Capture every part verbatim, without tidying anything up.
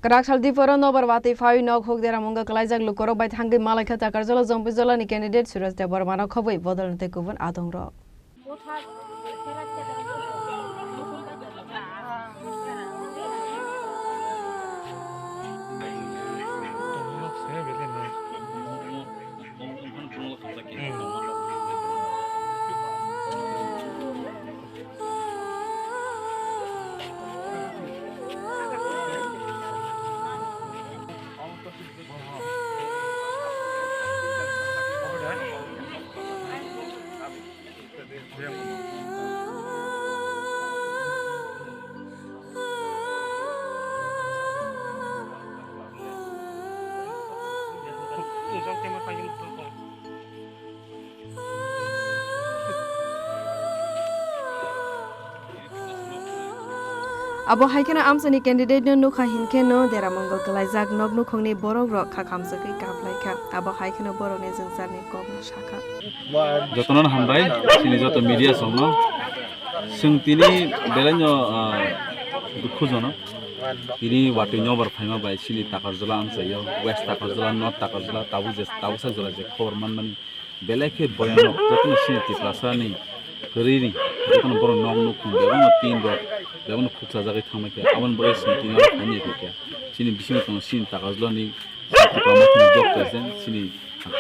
Kwrak sal diporo nobar watwi phawi nok huk deramungo kwlaijak lukorok bai thangwi malaikha Takarjala Jompuijala ni candidate Suraj Debbarma no khobwi bodol tei kubun adongrok. Abo hai kheno amchaini candidate no nukha hinkhe no deramungo kwlaijak nok nukhungni borok rok kha khamjagwi kaplaikha. Abo hai kheno borokni jwngcharni kokno sakha. Jotono hambai, chini joto media songno. Chwng tini belaino, ah, dukhujono. Tini watwi nobar phaima bai chini Takarjala amchaio, West Takarjala, North Takarjala, tabuk je, tabuk sak jora je khobor manmani. Belai khe boyano, jotono chini Tiprasa ni kwrwi ni, jotono borok nok nukhung, bebakno tin rok, bebakno khuksa jagwi thangbai khe, aboni bagwi chwng tini oro phaini khe khe. Chini bisingo tongo chini Takarjala ni, chini Tiprasa ni block president, chini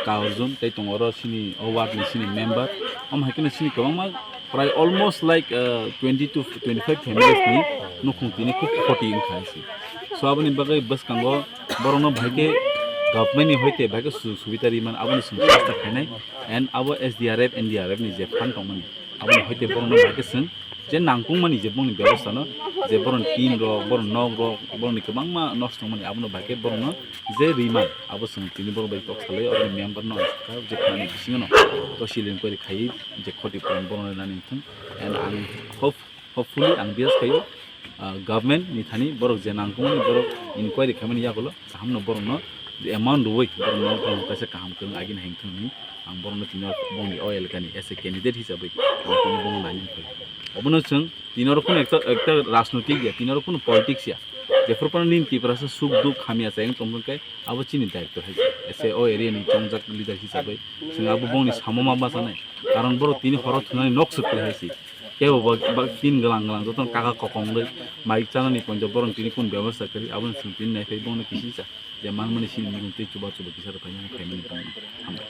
Ka Arjun, tei tongo oro chini o ward ni chini member. Omo hai kheno chini kwbangma prai almost like, uh, twenty to twenty-five families ni nukhung tini khub khoti wngkha hai se. So aboni bagwi bwskango borokno bahai khe government ni hoite bahai khe sujog subida ri man, aboni chwng chesta khainai. And abo S D R F, N D R F ni je fund tongmani, aboni hoite borokno bahai khe chwng je nangkukmani je bongni bebostha no, je borokni tin rok, borokni nok rok, borokni kwbangma nosto tongmani, abono bahai khe borokno je ri man, abo chwng tini borok bai kok salai, oro member no ang sakha, je khnani bisingo no to silin kori khai je khoti puran borokno nani thung. And ang hope Hopefully, ang bias khaio, ah, government ni thani borok je nangkukmani borok inquiry khaimani yagulo kaham no borok no je amount rwui borok no borok no kaisa kaham kwrwng agini hing thung hinwi ang borok no tini bongni o elaka ni as a candidate hisabwi ang tini bono naini phai. Obono chwng tini oro kunu ekta, ekta rajnotik ya, tini oro kunu politics ya. Jephru phano nini Tiprasa suk duk hamya chayang tongkhe abo chini daitw hai se. As a o area ni chongjak leader hisabwi chwng abo bongni samo ma bachanai. Karon borok tini horo thunani nok suk kwrwi hai se. Kebo ba, ba tin glang glang jotono kaka kokong dei, mai chanani ponjo borok tini kun bebostha kari, aboni chwng tini naiphai bongni kisi cha, je manmani sini mung tei chuba chuba kisa rwkhainani phaimani bongni hambai.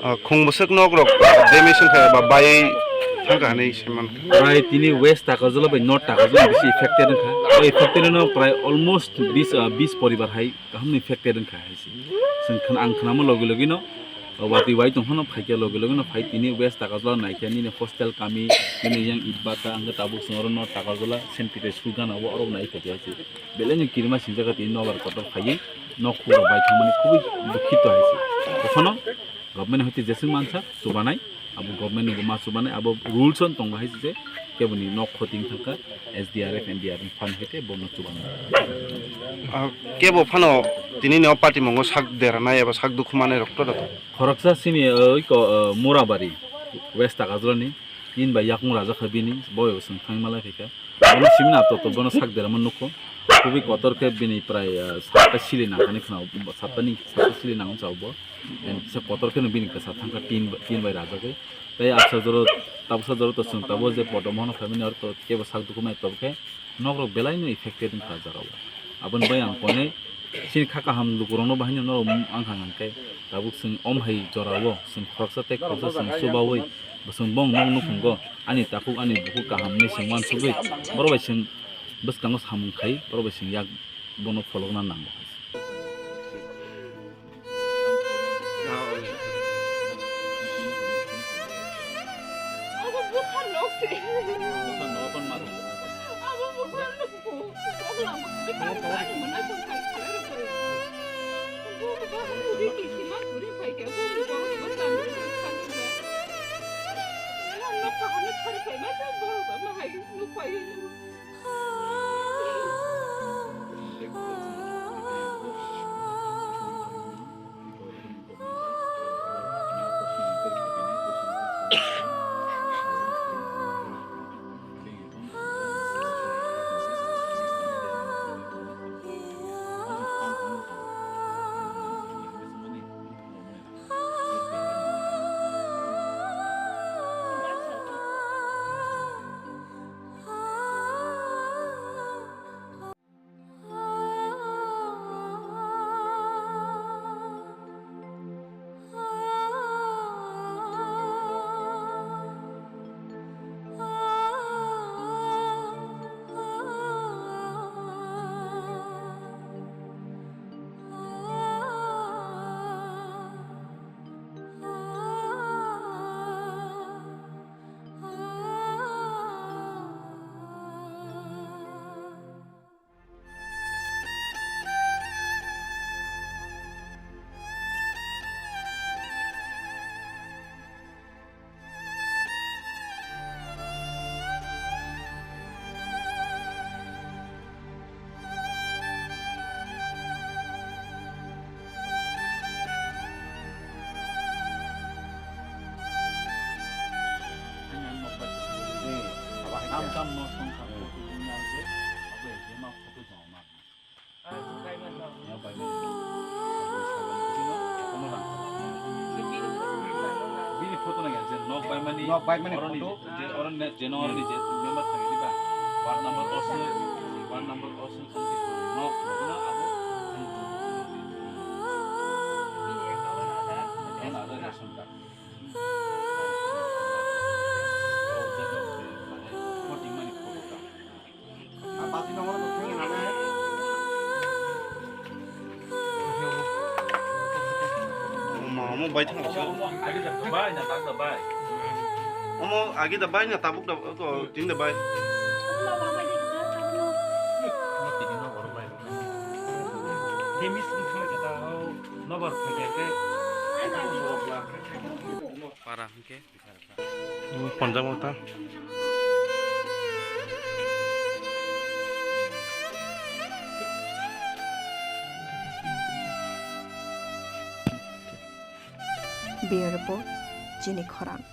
Ah, khung bwswk nok rok damage wngkha ba bai thangkha hinwi saimankha. Prai tini West Takarjala bai North Takarjala bisi affected wngkha. O affected no prai almost bis, ah, bis poribar hai kahamni affected wngkha hai se. Chwng khna-, ang khnama logi logi no, o watwi wai tong phano phaikha logi logi no phai tini West Takarjala naikha nini hostel kami, nini yang Itbata, hwnkhe tabuk chwng oro no Takarjala Saint Peter school gana o orok naikha hai se. Belai no kirima singjak tini nobar kotor phaiwi nok khura bai thangmani khubui dukhito hai se. Tokhono government hoite jeswk mansa chubanai. Abo government ni bo ma chubanai, abo rules on tongo hai se, keboni nok khoti wng thangkha, S D R F, N D R F ni fund hoite bono chubanai. Ah, kebo phano tini ni o party mongo sak deranai eba sak dukhu manai rok to da to? Khoroksa sini, uh, iko, uh, Murabari, West Takarjala ni, nini bai yakung rajakha bini, bo ebo chwng thangwi malai phaikha. Bono simi na to to bono sak derama nukho. Kubui kotor khe bini prai, ah, satta sili nangkani khna, satta ni satta sili nango chao bo. And kisa kotor khe no bini kisa thangkha tin, tin bai rajagwi. Tei absa joro, tabsa joro to chwng tabo je podomo hano phaimani oro to kebo sak dukhumani to khe nok rok belai no affected wngkha jaga o. Aboni bai ang konwi Chini kha kaham lukurokno bahai no norok wngkha hwnkhe, tabuk chwng om hai jora o chwng khoroksa tei khoroksa chwng chubaui bo chwng bong nok nukhungo ani takhuk ani bukhuk kaham hinwi chwng uansugui borok bai chwng bwskango samung khai borok bai chwng yak bono pholokna nango. Bini photo nang ya, je nok bai mani, nok bai mani oroni photo. Je, je oroni, je no oroni je member thang di ba. Ward number oso, ward number oso, no, no, abo. Account ada ration card. Omo, omo bai thang. Omo agi da bai na tabuk da ko ting da bai. Para hingke. Ponjak mota. Bureau Report, Chini Khorang.